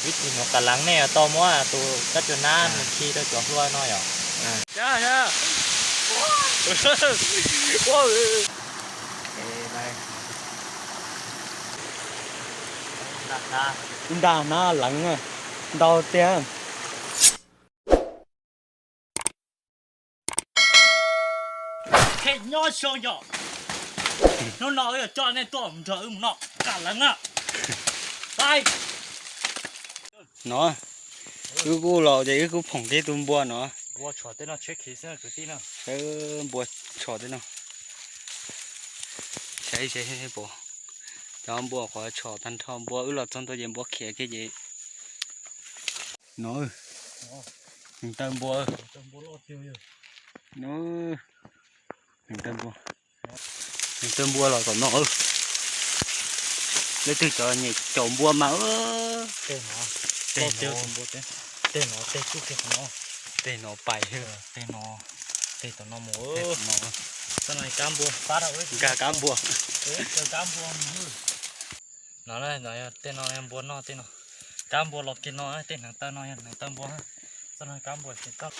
Ib tug nyuam qas leev nej tau muab tus kab cua nab nws khi rau cov hlua no yom? Nta hnab leev ntau tiag. Nyob zoo yom, hnub no wb yuav coj nej tuaj nrog wb mus noj qas leev na. No, wb kuj los ces wb kuj phoom kiag tus npua no. Npua tshom tej no, npua tshom tej no. Saib seb puas, cov npua qhov tshom tag nrho, npua wb los txog ntua ces npua khiav kiag ces. No, neev taw npua. No, neev taw npua. Neev taw npua los tom no. Leej twg cov nyem caum npua mas. Tej no, tej no pais. Tej no, tej tom no mus. Tej no, kab npua. Nkag kab npua. Kab npua. No, tej no npua noj tej no. Kab npua los kiag no, tej hneev taw no yog hneev taw npua. Txoj no kab npua ces txoj.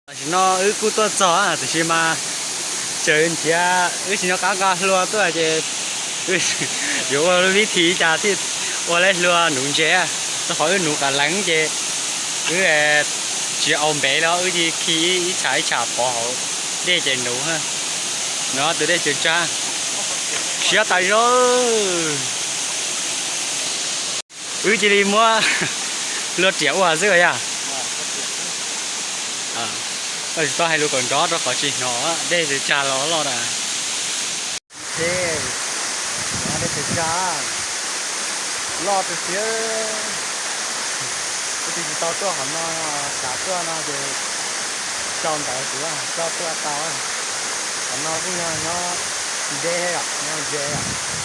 Tam sim no wb kuj tuaj txog, tiam sis mas tseem nrhiav, wb tsis nco qab nqa hlua tuaj ces yuav ua lub vib thi cas thiaj ua lub hlua nuv ntses, rau qhov wb nuv qas leev ces wb tsis au npev los wb cia li khi ib tsham ib tsham pov hauv dej ces nuv. No tus dej tseem tsag, siab tas zog. Wb cia li muab hlua riam ua xwb yog. Tsis tau hais lus kom nrov rau qhov tsis hnov, dej tseem tsag los loj na. Dej tseem tsag, loj tu siab. Wb twb tsis tau tuaj qhov no, xav tuaj no ces sau ntawv kuv coj tuaj tau. Qhov no kuj yog nyob deb, nyob ze,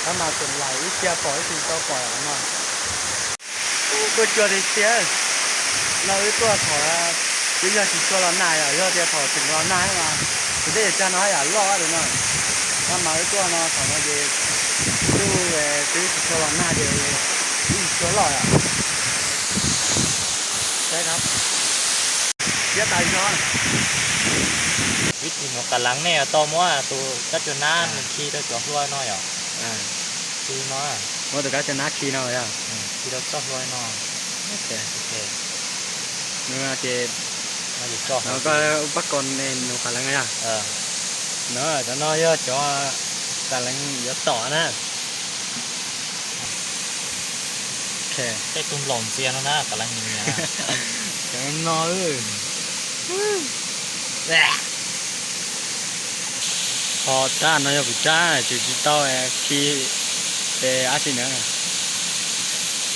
tab mas tseem laim ib txhia pom wb tsis tau pom qhov no. Tuaj cuag tiag tiag. No wb tuaj thaum twb yog tsis tshua los nag yom, yog tias thaum tseem los nag mas tus dej tsag no haj yam loj li no. Tab mas wb tuaj no thaum no ces ntuj twb tsis tshua los nag ces twb tsis tshua loj yom. Saib na, siab tas zog. Ib tug nyuam qas leev nej tau muab tus kab cua nab nws khi rau cov hlua no yom? Khi no, muab tus kab cua nab khi no yog? Khi rau txoj hlua no. Nws ces no koj ua pab kos nws qas leev yog? No cov no yog cov qas leev yuav tom na. Tej tug nplaum ntxias no na, qas leev nyias nyias. Cov no, ho rab no yog kuv rab, tsis tsis tau khi dab tsi na.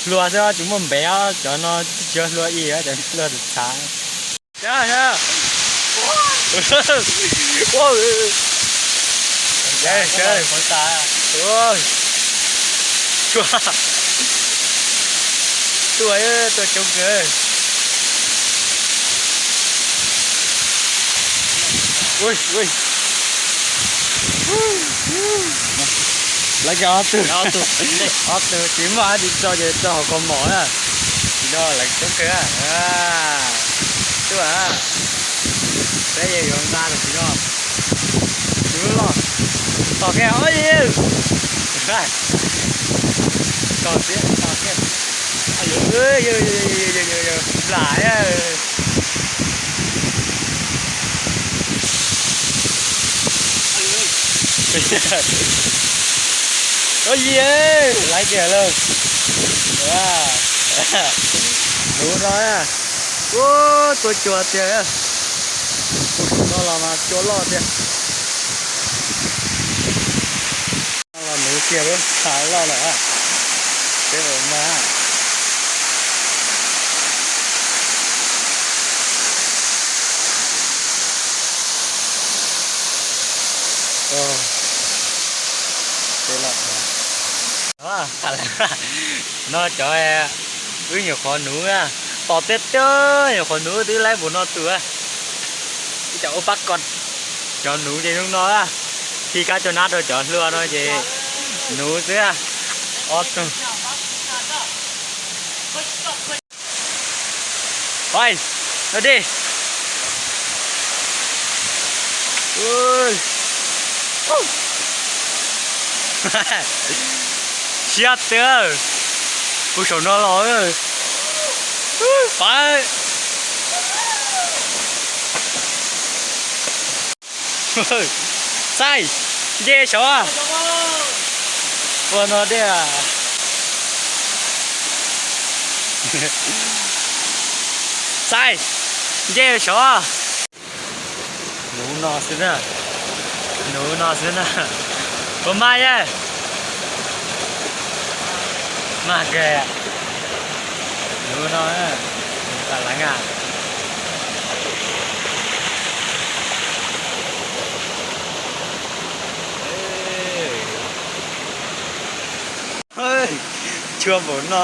Hlua xwb tsis muaj npev os, cov no tsis yog hlua ib, cov hlua txhav. Tuaj, tuaj coob kawg. Lawv cov ob tug, ob tug tsis muaj dab tsi tso ces tso hauv kaus mom na. Tsis no lawv coob kawg. Tuaj, peb yuav nqa tam sim no. Tus loj, tom kiag, tom kiag, tom kiag. Lam. Ua li, laiv tiag lauj. Nuv no, ua, tua cua tiag. No los mas cua loj tiag. No los nuv kiag lub tshav loj lawm. Peb ua mas. No cov wb nyuam qhuav nuv na, tom tiag tiag nyuam qhuav nuv twb laib npaum no tus. Ib cov ua pab kos cov nuv ces zoo no, khi kab cua nab rau cov hlua no ces nuv xwb. Ob tug. Oi, no dej. Siab tiag. Kuv saum no los. Pab. Xaib, nce saud. Ua no dej. Xaib, nce saud. Nuv no xwb na. Nuv no xwb na. Puas mag ye? Mag kawg. Nuv no, nuv tas leev a. Chua npaum no,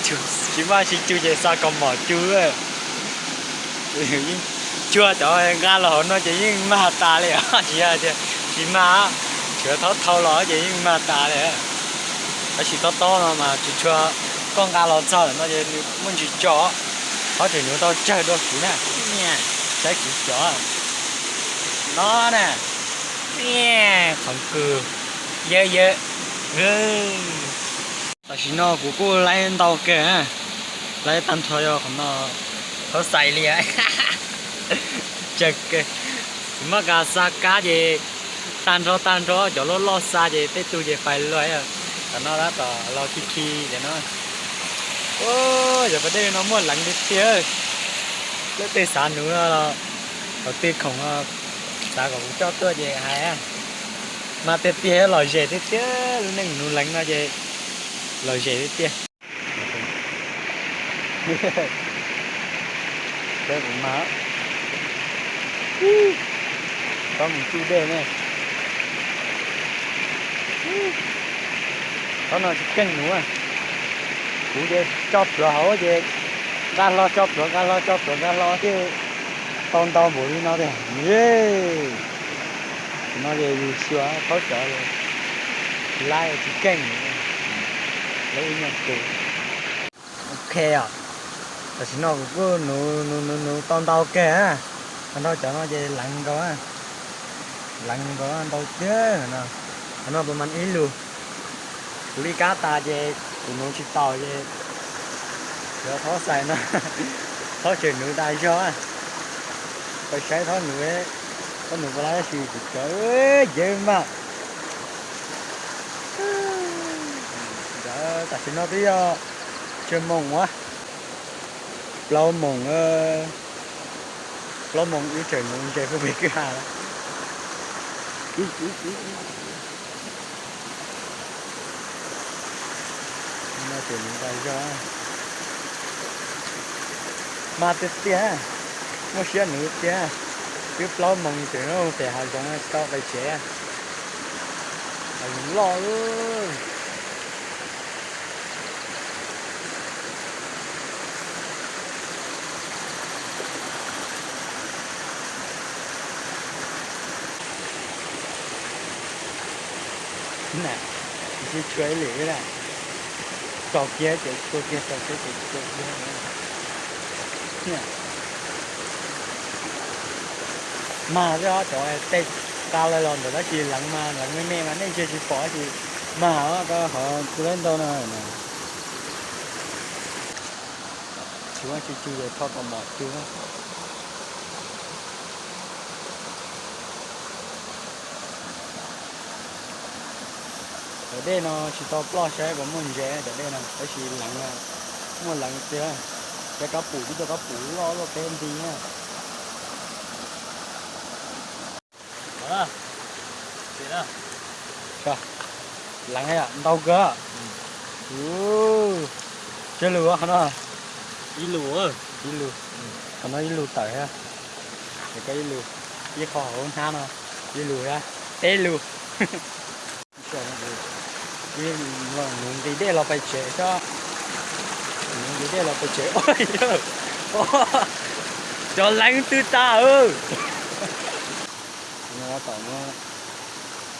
tsis maj sib cug ces xa kaus mom cug. Yeej cuag cov nqa los hauv no ces yeej mag tas li os, tsis yog tias tsis mag, tsuav thaub thau los ces yeej mag tas li. Tab sis tob tob no mas tsis tshua, koj nqa los txog lawm no ces nws muaj ntsis tso, qhov tseem nuv tau tsawg dua kuv na. Saib kuv cov no na, qhov kws yawm yawm. Tam sim no kuv kuj laib ntau kawg, laib tag nrho yog qhov no, thaub xais li. Tsawg kawg. Kuv muab kas xa kab ces tag nrho tag nrho cov loj loj xa ces tej tug ces fais luag. Tam no tab tom los khi khi cov no. Yog pas dej no muaj leev tiag tiag. Lub tej xav nuv no los thaum twg khoom xav kom kuv coj tuaj ces hais. Mas tiag tiag lom zem tiag tiag, lub neej nuv leev no ces lom zem tiag tiag. Saib kuv mas, txhob mus tsuj dej ne. Thaum no tsis keej nuv, kuv ces tso plhuav hauv ces nqa hlo tso plhuav nqa hlo tso plhuav nqa hlo thiaj tau ntau npaum li no tiag. Tam no ces yus xyuas thaub cov laib tsis keej, laib ib nyuag tus. Ok os, tam sim no kuv kuj nuv nuv nuv nuv tau ntau kawg. Tag nrho cov no ces leev nkaus, leev nkaus ntau tiag no. Qhov no puas mas ib lus, kuv li kab tas ces kuv nuv tsis taus ces yuav thaub xais no, thaub tseem nuv tas zog. Pais saib thaub nuv, thaub nuv puas laib tab sis kuv cov yawg mas. Tam sim no twb yog tsawg moos ua, plaub moos, plaub moos wb tseem nuv ntses puag pem kwj ha lawm. No ces nuv tas zog, mas tiag tiag, muaj siab nuv tiag. Twb plaub moos tseem nyob pem hav zoov tsis tau pais tsev, hav zoov loj. Sib tshua ib lwm na, tso kiag ces tshua kiag, tso kiag ces tshua kiag. Mag xwb os, cov tej nqa los ntawm tab sis leev mas leev me me mas nej ntsia tsis pom tab sis mag os, koj hov kuv laib ntau no. Tsis muaj tsis cug ces tho kaus mom cug. Cov dej no tsis tau ploj saib puas muaj ntses cov dej no tab sis leev, muaj leev tiag. Cov kab pum tib co kab pum loj loj peb nti na. Leev ntau kawg. Tsawg lus qhov no? Ib lus, ib lus. Qhov no ib lus tawm thiab. Ces koj ib lus, ib qho hauv hnab no, ib lus thiab, peb lus. Nuv nqis dej los pais tsev sob. Nuv nqis dej los pais tsev. Cov leev twg tas. Tom no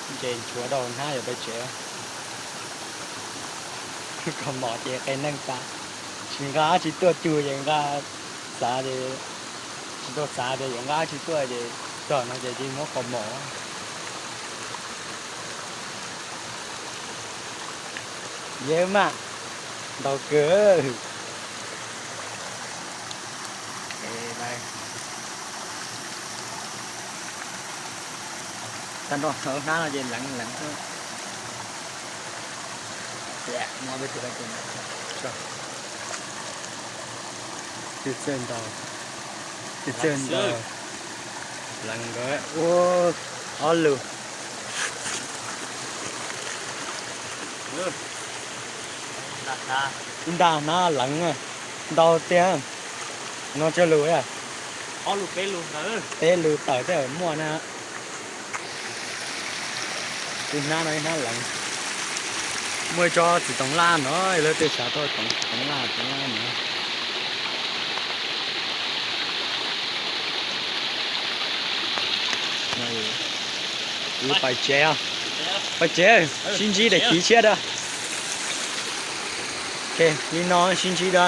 Ces nchuav rau hnab yuav pais tsev. Kaus mom ces qe neeg tas, tsis nqa dab tsi tuaj cug ces nqa xav ces, tsis tau xav tias yuav nqa dab tsi tuaj ces txog no ces cia muab kaus mom. Yawg mas, ntau kawg. Tag nrho hauv hnab no ces leev leev xwb. Twb txawj ntau, twb txawj ntau. Leev nkawd ua ob lus. Ib nta hnab leev ntau tiag. No tsawg lus? Peb lus tawm tej muaj na. Tus hnab no ib hnab leev. Muaj ib tsob txiv toov laj no, lawv tej xav tau toov laj toov laj no. Pais tsev, pais tsev, sib ntsib daim kiv tshiab da. Li no sib ntsib da.